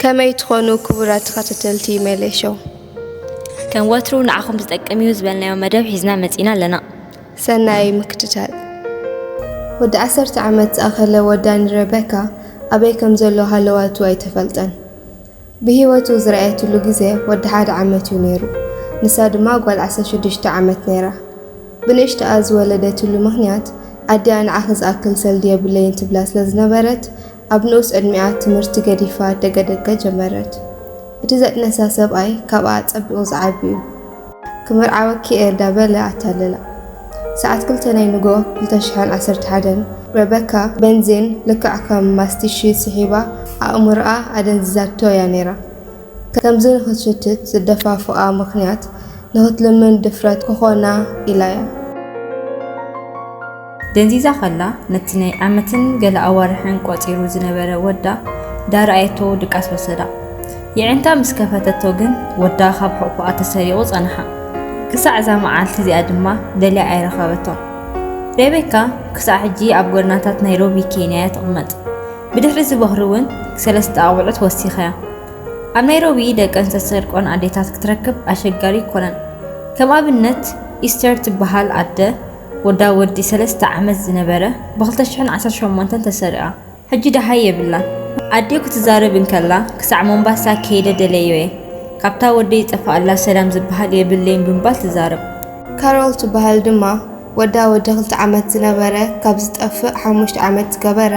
ከመይ ትኾኑ ክቡራት ተኸታተልቲ ሜሌ ሾው? ከም ወትሩ ንዓኹም ዝጠቅም እዩ ዝበልናዮ መደብ ሒዝና መጺና ኣለና። ሰናይ ምክትታል። ወዲ ዓሰርተ ዓመት ዝኣኸለ ወዳ ንረበካ ኣበይ ከም ዘሎ ሃለዋቱ ኣይተፈልጠን። ብህይወቱ ዝረኣየትሉ ግዜ ወዲ ሓደ ዓመት እዩ ነይሩ። ንሳ ድማ ጓል ዓሰርተ ሽዱሽተ ዓመት ነይራ። ብንእሽቶኣ ዝወለደትሉ ምኽንያት ኣዲኣ ንዓኺ ዝኣክል ሰልዲ የብለይን ትብላ ስለ ዝነበረት ኣብ ንኡስ ዕድሚኣ ትምህርቲ ገዲፋ ደገደገ ጀመረት። እቲ ዘጥነሳ ሰብኣይ ካብኣ ጸቢቑ ዝዓቢ እዩ። ክምርዓወኪ እየ እንዳበለ ኣታለላ። ሰዓት ክልተ ናይ ንጎ ክልተ ሽሕን ዓሰርተ ሓደን ረበካ ቤንዚን ልክዕ ከም ማስቲሺ ስሒባ ኣእምሮኣ ኣደንዚዛቶ እያ ነይራ። ከምዚ ንኽትሽትት ዝደፋፍኣ ምኽንያት ንኽትልምን ድፍረት ክኾና ኢላ እያ። ደንዚዛ ከላ ነቲ ናይ ዓመትን ገለ ኣዋርሕን ቆጺሩ ዝነበረ ወዳ ዳረኣየቶ ድቃስ ወሰዳ። የዒንታ ምስ ከፈተቶ ግን ወዳ ካብ ሕቑፎኣ ተሰሪቑ ጸንሓ። ክሳዕ እዛ መዓልቲ እዚኣ ድማ ደልያ ኣይረኸበቶን። ሬቤካ ክሳዕ ሕጂ ኣብ ጎደናታት ናይሮቢ ኬንያ እያ ትቕመጥ። ብድሕሪ እዚ በኽሪ እውን ሰለስተ ኣቑልዑት ወሲኸያ። ኣብ ናይሮቢ ደቀን ዝተሰርቆን ኣዴታት ክትረክብ ኣሸጋሪ ኣይኮነን። ከም ኣብነት ኢስተር ትበሃል ኣደ ወዳ ወዲ ሰለስተ ዓመት ዝነበረ ብ ክልተ ሽሕን ዓሰርተ ሸሞንተን ተሰሪቓ። ሕጂ ደሃይ የብላን። ኣዲኡ ክትዛረብ እንከላ ክሳዕ ሞምባሳ ከይደ ደለዮ እየ። ካብታ ወደይ ዝጠፍኣላ ሰላም ዝበሃል የብለይን ብምባል ትዛረብ። ካሮል ትበሃል ድማ ወዳ ወዲ ክልተ ዓመት ዝነበረ ካብ ዝጠፍእ ሓሙሽተ ዓመት ዝገበረ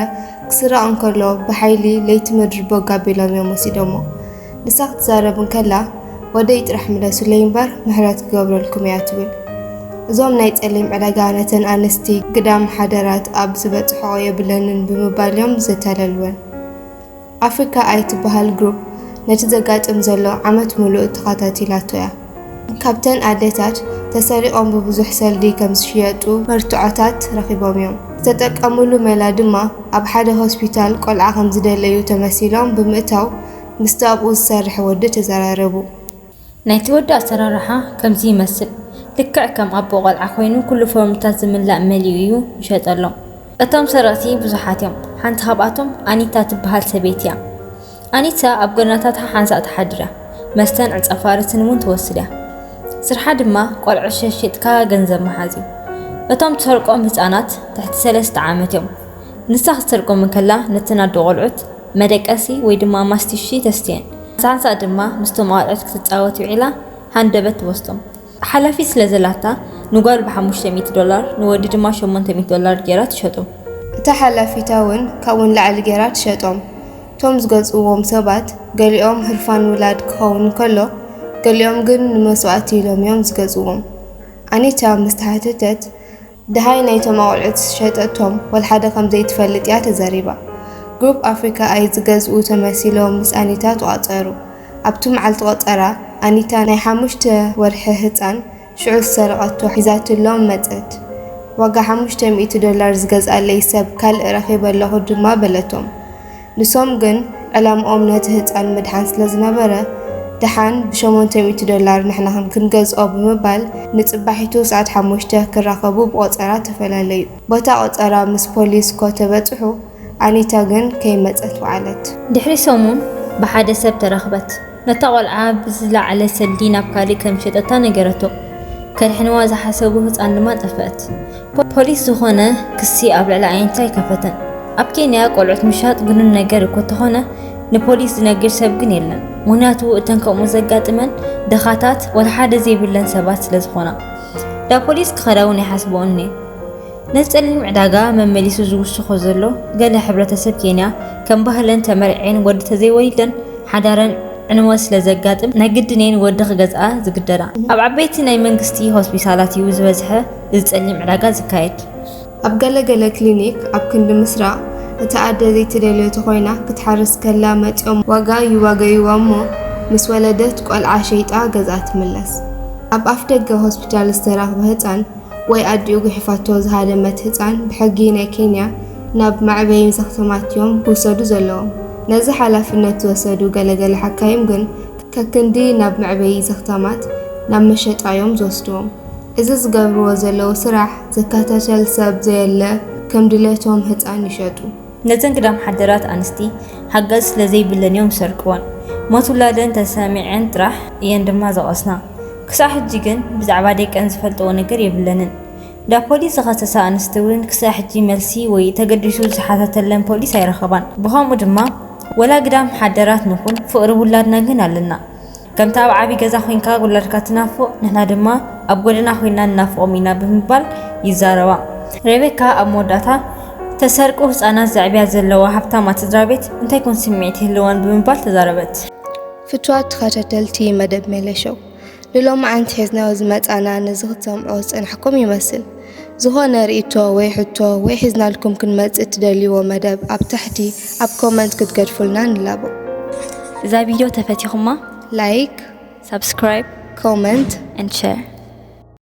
ክስረቕ እንከሎ ብሓይሊ ለይቲ ምድሪ ቦግ ኣቢሎም እዮም ወሲዶሞ። ንሳ ክትዛረብ እንከላ ወደይ ጥራሕ ምለሱለይ እምበር ምሕረት ክገብረልኩም እያ ትብል። እዞም ናይ ጸሊም ዕዳጋ ነተን ኣንስቲ ግዳም ሓደራት ኣብ ዝበጽሕኦ የብለንን ብምባል እዮም ዘታለልወን። ኣፍሪካ ኣይ ትበሃል ግሩፕ ነቲ ዘጋጥም ዘሎ ዓመት ሙሉእ ተኸታቲላቶ እያ። ካብተን ኣዴታት ተሰሪቖም ብብዙሕ ሰልዲ ከም ዝሽየጡ መርትዖታት ረኺቦም እዮም። ዝተጠቀምሉ ሜላ ድማ ኣብ ሓደ ሆስፒታል ቆልዓ ከም ዝደለዩ ተመሲሎም ብምእታው ምስቲ ኣብኡ ዝሰርሕ ወዲ ተዘራረቡ። ናይቲ ወዲ ኣሰራርሓ ከምዚ ይመስል። ልክዕ ከም ኣቦ ቆልዓ ኮይኑ ኩሉ ፎርምታት ዝምላእ መሊኡ እዩ ይሸጠሎም። እቶም ሰረቕቲ ብዙሓት እዮም። ሓንቲ ካብኣቶም ኣኒታ ትበሃል ሰበይቲ እያ። ኣኒታ ኣብ ጎደናታት ሓንሳእ ትሓድር እያ። መስተን ዕጸፋርትን እውን ትወስድ እያ። ስርሓ ድማ ቆልዑ ሸሺጥካ ገንዘብ ምሓዝ እዩ። እቶም ትሰርቆም ህጻናት ትሕቲ ሰለስተ ዓመት እዮም። ንሳ ክትሰርቆም እንከላ ነተን ኣዶ ቆልዑት መደቀሲ ወይ ድማ ማስቲሺ ተስትየን። ሓንሳእ ድማ ምስቶም ኣቑዑት ክትጻወት ውዒላ ሃንደበት ትወስዶም። ሓላፊት ስለ ዘላታ ንጓል ብ ሓሙሽተ ሚእቲ ዶላር ንወዲ ድማ ሸሞንተ ሚእቲ ዶላር ጌራ ትሸጦም። እታ ሓላፊታ እውን ካብኡ ንላዕሊ ጌራ ትሸጦም። እቶም ዝገዝእዎም ሰባት ገሊኦም ህርፋን ውላድ ክኸውን እንከሎ ገሊኦም ግን ንመስዋእቲ ኢሎም እዮም ዝገዝእዎም። ኣኒታ ምስ ተሓተተት ደሃይ ናይቶም ኣቑዑት ዝሸጠቶም ወልሓደ ከም ዘይትፈልጥ እያ ተዛሪባ። ግሩፕ ኣፍሪካ ኣይ ዝገዝኡ ተመሲሎም ምስ ኣኒታ ተቋጸሩ። ኣብቲ መዓልቲ ቆጸራ ኣኒታ ናይ ሓሙሽተ ወርሒ ህጻን ሽዑ ዝሰረቐቶ ሒዛትሎም መጸት። ዋጋ ሓሙሽተ ሚእቲ ዶላር ዝገዝኣለይ ሰብ ካልእ ረኺበ ኣለኹ ድማ በለቶም። ንሶም ግን ዕላምኦም ነቲ ህጻን ምድሓን ስለ ዝነበረ ደሓን ብ ሸሞንተ ሚእቲ ዶላር ንሕና ክንገዝኦ ብምባል ንጽባሒቱ ሰዓት ሓሙሽተ ክራኸቡ ብቆጸራ ተፈላለዩ። ቦታ ቆጸራ ምስ ፖሊስ ኮ ተበጽሑ ኣኒታ ግን ከይመጸት ወዓለት። ድሕሪ ሰሙን ብሓደ ሰብ ተረኽበት። ነታ ቆልዓ ብዝለዓለ ሰልዲ ናብ ካልእ ከም ዝሸጠታ ነገረቶ። ከድሕንዋ ዝሓሰቡ ህጻን ድማ ጠፍአት። ፖሊስ ዝኾነ ክሲ ኣብ ልዕሊ ኣኒታ ኣይከፈተን። ኣብ ኬንያ ቆልዑት ምሻጥ ግኑን ነገር እኮ እንተኾነ ንፖሊስ ዝነግር ሰብ ግን የለን። ምኽንያቱ እተን ከምኡ ዘጋጥመን ድኻታት ወላ ሓደ ዘይብለን ሰባት ስለ ዝኾና። ዳ ፖሊስ ክኸዳ እውን ኣይሓስብኦን እየ። ነቲ ጸሊም ዕዳጋ መመሊሱ ዝውስኾ ዘሎ ገለ ሕብረተሰብ ኬንያ ከም ባህለን ተመርዕየን ወዲ ተዘይወሊደን ሓዳረን ዕንወት ስለ ዘጋጥም ናይ ግድን እየን ወዲ ክገዝኣ ዝግደዳ። ኣብ ዓበይቲ ናይ መንግስቲ ሆስፒታላት እዩ ዝበዝሐ እዚ ጸሊም ዕዳጋ ዝካየድ። ኣብ ገለ ገለ ክሊኒክ ኣብ ክንዲ ምስራቕ እታ ኣደ ዘይትደልዮ ተኾይና ክትሓርስ ከላ መጺኦም ዋጋ ይዋገይዋ እሞ ምስ ወለደት ቆልዓ ሸይጣ ገዝኣ ትምለስ። ኣብ ኣፍደገ ሆስፒታል ዝተረኽበ ህጻን ወይ ኣዲኡ ጉሒፋቶ ዝሃደመት ህጻን ብሕጊ ናይ ኬንያ ናብ መዕበዪ ዘኽተማት እዮም ክውሰዱ ዘለዎም። ነዚ ሓላፍነት ዝወሰዱ ገለገለ ሓካይም ግን ከክንዲ ናብ መዕበዪ ዘኽተማት ናብ መሸጣ እዮም ዝወስድዎም። እዚ ዝገብርዎ ዘለዉ ስራሕ ዝከታተል ሰብ ዘየለ ከም ድሌቶም ህጻን ይሸጡ። ነዘን ግዳም ሓደራት ኣንስቲ ሓገዝ ስለ ዘይብለን እዮም ዝሰርቅወን። ሞት ውላደን ተሰሚዐን ጥራሕ እየን ድማ ዝቐስና። ክሳዕ ሕጂ ግን ብዛዕባ ደቀን ዝፈልጥዎ ነገር የብለንን። እንዳ ፖሊስ ዝኸሰሳ ኣንስቲ እውን ክሳዕ ሕጂ መልሲ ወይ ተገዲሱ ዝሓተተለን ፖሊስ ኣይረኸባን። ብኸምኡ ድማ ወላ ግዳም ሓደራት ንኹን ፍቕሪ ውላድና ግን ኣለና። ከምቲ ኣብ ዓቢ ገዛ ኮይንካ ውላድካ ትናፍቕ፣ ንሕና ድማ ኣብ ጎደና ኮይንና ንናፍቖም ኢና ብምባል ይዛረባ። ሬቤካ ኣብ መወዳእታ፣ ተሰርቁ ህጻናት ዘዕብያ ዘለዋ ሃብታማ ስድራ ቤት እንታይ ኮን ስምዒት ይህልወን ብምባል ተዛረበት። ፍትዋት ተኸታተልቲ መደብ ሜለ ሾው፣ ንሎማዓንቲ ሒዝናዮ ዝመጻና ነዚ ክትሰምዑ ዝጸናሕኩም ይመስል። ዝኾነ ርእይቶ ወይ ሕቶ ወይ ሒዝናልኩም ክንመጽእ እትደልይዎ መደብ ኣብ ታሕቲ ኣብ ኮመንት ክትገድፉልና ንላቦ። እዛ ቪድዮ ተፈቲኹማ ላይክ፣ ሳብስክራይብ ኮመንት and share።